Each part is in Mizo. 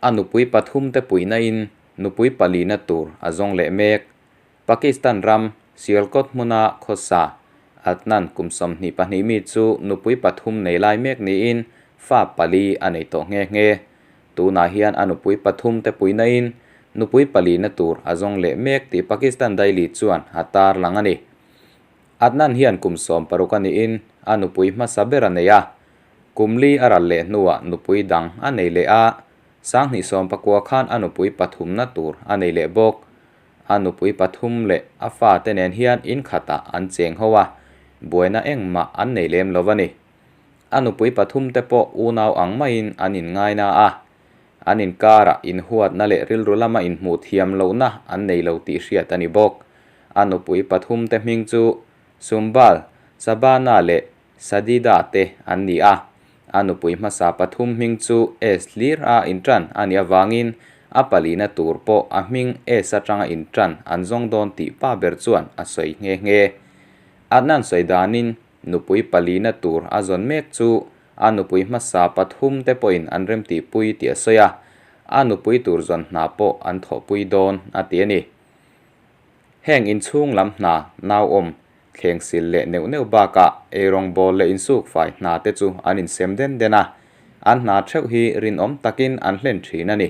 A nupui pathum te puihna in nupui palina tur a zawng leh mek. Pakistan ram Sialkot hmuna khawsa Adnan kum 22 mi chu nupui pathum nei lai mek niin fa pali a nei tawh nghe nghe. Tunah hian a nupui pathum te puihna in nupui palina tur a zawng leh mek tih Pakistan Daily chuan a tarlang a ni. Adnan hian kum 16 a niin a nupui hmasa ber a nei a. Kum li a ral leh hnuah nupui dang a nei leh a, 2019 khan a nupui pathumna tur a nei leh bawk. A nupui pathum leh a fa te nen hian in khatah an cheng ho a, buaina engmah an nei lem lo a ni. A nupui pathum te pawh unau ang maiin an inngaina a, an inkarah inhuatna leh rilru lama inhmuh thiam lohna an nei lo tih hriat a ni bawk. A nupui pathum te hming chu Sumbal, Sabana leh Sadida te an ni a. A nupui hmasa pathum hming chu S hlir a inṭan a nih avangin a palina tur pawh a hming S atanga inṭan an zawng dawn tih pa ber chuan a sawi nghe nghe. Adnan sawi danin nupui palina tur a zawn mek chu a nupui hmasa pathum te pawhin an remtihpui tih a sawi a, a nupui tur zawn hna pawh an thawhpui dawn a ti a ni. Heng inchhung lam hna nauawm thleng sil leh neuh neuh bakah eirawngbawl leh insuk fai hna te chu an insem den den a, an hna theuh hi rinawm takin an hlen thin a ni.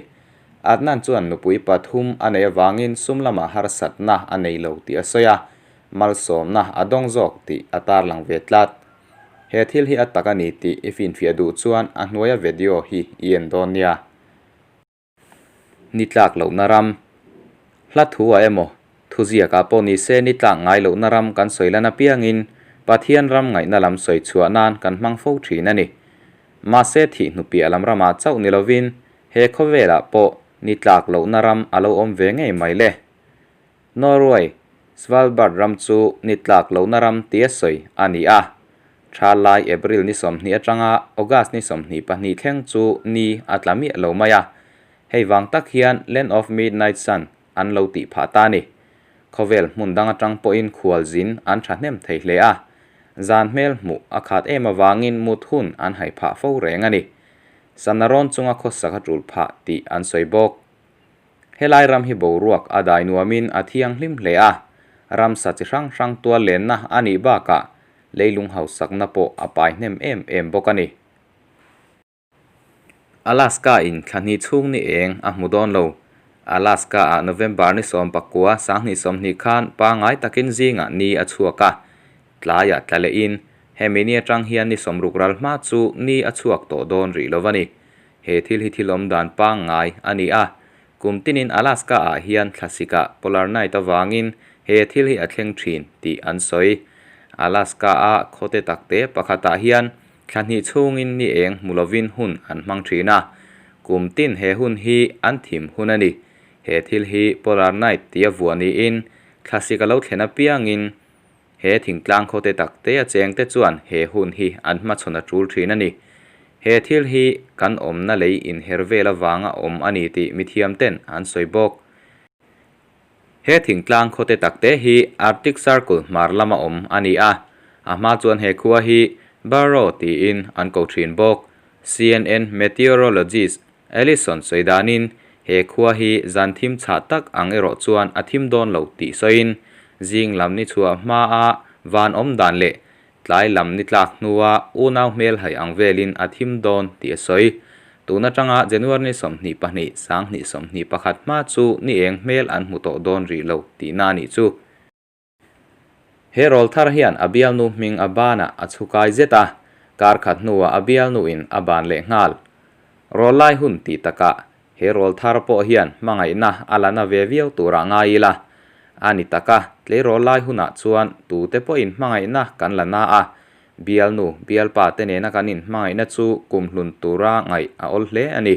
Adnan chuan nupui pathum a neih avangin sum lamah harsatna a nei lo tih a sawi a, malsawmna a dawng zawk tih a tarlang ve tlat. He thil hi a tak a ni tih i finfiah duh chuan a hnuaia video hi i en dawn nia. Ni tlak lohna ram. Hla thu ah emaw, thuziak ah pawh ni se ni tlak ngai lohna ram kan sawi lan apiangin Pathian ram ngaihna lam sawi chhuah nan kan hmang fo thin a ni. Mahse thih hnupiah lam ramah chauh ni lovin he khawvelah pawh ni tlak lohna ram a lo awm ve ngei mai le. Norway, Svalbard ram chu ni tlak lohna ram tia sawi a ni a. Tha lai April ni 20 atanga August ni 22 thleng chu ni a tla miah lo mai a. Hei vang tak hian Land of Midnight Sun an lo tih phah ta a ni. Khawvel hmun dang atang pawhin khualzin an thahnem thei hle a. Zan hmel hmuh a khat em avangin mut hun an hai phah fo reng a ni. Sana rawn chunga khawsak a tul phah tih an sawi bawk. Helai ram hi boruak a dai nuamin a thianghlim hle a, ramsa chi hrang hrang tual lenna a nih bakah leilung hausakna pawh a pai hnem em em bawk a ni. Alaska in thla hnih chhung ni eng a hmu dawn lo. Alaska ah November ni 19 2020 khan pangai takin zingah ni a chhuak a, tlaiah tla lehin hemi ni atang hian ni 60 ral hma chu ni a chhuak tawh dawn rih lo a ni. He thil hi thil awm dan pangngai a ni a, kum tinin Alaska ah hian thlasik ah polar night avangin he thil hi a thleng thin tih an sawi. Alaska a khawte takte pakhat ah hian thla hnih chhungin ni eng hmu lovin hun an hmang thin a, kum tin he hun hi an thim hun a ni. He thil hi polar night tia vuah niin thlasik a lo thlen apiangin He thingtlang khawte takte a chengte chuan he hun hi an hmachhawn a tul thin a ni. He thil hi kan awmna lei inher vel avanga awm a ni tih mithiamten an sawi bawk. He thingtlang khawte takte hi Arctic Circle hmar lama awm a ni a, a hma chuan he khua hi Barrow tiin an ko thin bawk. CNN meteorologist Allison sawi danin he khua hi zan thim chhah tak ang erawh chuan a thim dawn lo tih sawiin zing lam ni chhuah hmaa van awm dan leh tlai lam ni tlak hnua unau hmel hai ang velin a thim dawn tih a sawi. Tun atanga January ni 22 2021 hma chu ni eng hmel an hmu tawh dawn rih lo tihna a nih chu. He rawl thar hian a bialnu hming a banah a chhukai zet a, kar khat hnuah a bialnuin a ban leh nghal. Rawl lai hun tih takah he rawl thar pawh hian hmangaihna a la na ve viau turah ngai ila. A ni taka, tleirawl lai hunah chuan tute pawhin hmangaihna kan la na a, bialnu bialpa te nena kan inhmangaihna chu kumhlun tura ngaih a awl hle a ni.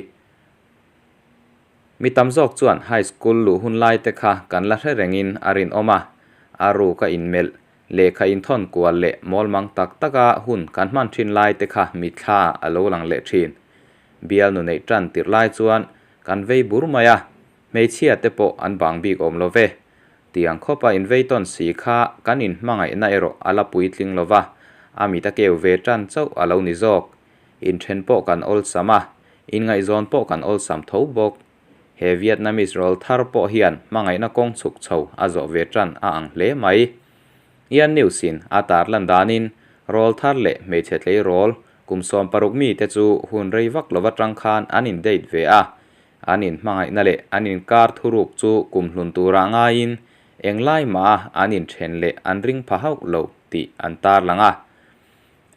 Mi tam zawk chuan high school luh hun lai te kha kan la hre rengin a rinawm a, a ruk a inmelh, lehkha inthawn kual leh mawlmang tak taka hun kan hman thin lai te kha mitthla a lo lang leh thin. Bialnu neih tan tirh lai chuan kan vei bur mai a, hmeichhia te pawh an bang bik awm lo ve. Tiang khawpa invei tawn si kha kan inhmangaihna erawh a la puitling lo va, a mit a keu ve tan chauh a lo ni zawk. Inthen pawh kan awlsam a. Inngaihzawn pawh kan awlsam tho bawk. He Vietnamese rawlthar pawh hian hmangaihna kawng chhuk chho a zawh ve tan a ang hle mai. Ian News in a tarlan danin rawlthar leh hmeichhe tleirawl kum 16 mite chu hun rei vak lova tang khan an in date ve a, an in hmangaihna leh an inkar thuruk chu kum hlun tura ngaiin englai mah a an inthen leh an ring pha hauh lo tih an tarlang a.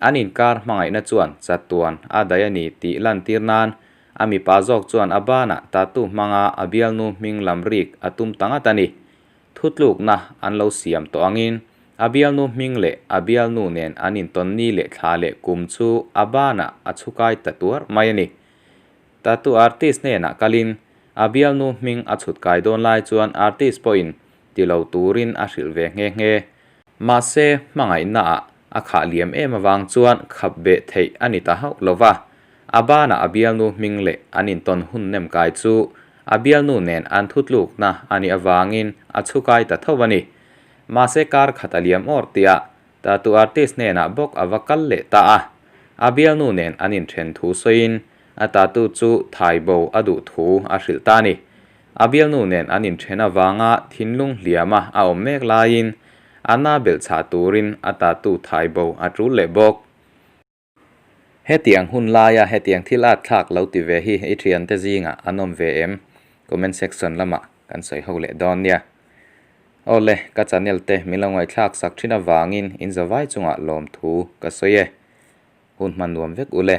An inkar hmangaihna chuan chatuan a daih a ni tih lantir nan a mipa zawk chuan a banah tattoo hmanga a bialnu hming lam rik a tum ta ngat a ni. Thutlukna an lo siam tawh angin a bialnu hming leh a bialnu nen an intawn ni leh thla leh kum chu a banah a chhukai ta tuar mai a ni. Tattoo artist hnenah kalin a bialnu hming a chhut kai dawn lai chuan artist pawhin ti lo turin a hrilh ve nghe nghe. Mahse, hmangaihnaah a khah liam em avang chuan khap beh theih a ni ta hauh lo va. A banah a bialnu hming leh an intawn hun nem kai chu a bialnu nen an thutlukna a nih avangin a chhukai ta tho a ni. Mahse kar khat a liam awr tihah tattoo artist hnenah bawk a va kal leh ta a. A bialnu nen an inthen thu sawiin a tattoo chu thai bo a duh thu a hrilh ta a ni. A bialnu nen an inthen avanga thinlung hliama a awm mek laiin a na belh chhah turin a tattoo thai bo a tul leh bawk. Hetiang hun laia hetiang thil at thlak lo ti ve hi i thiante zingah an awm ve em? Comment section lamah kan sawi ho leh dawn nia. Awle, ka channel te min lo ngaihthlak sak thin avangin in zavai chungah lawmthu ka sawi e. Hun hman nuam vek ule.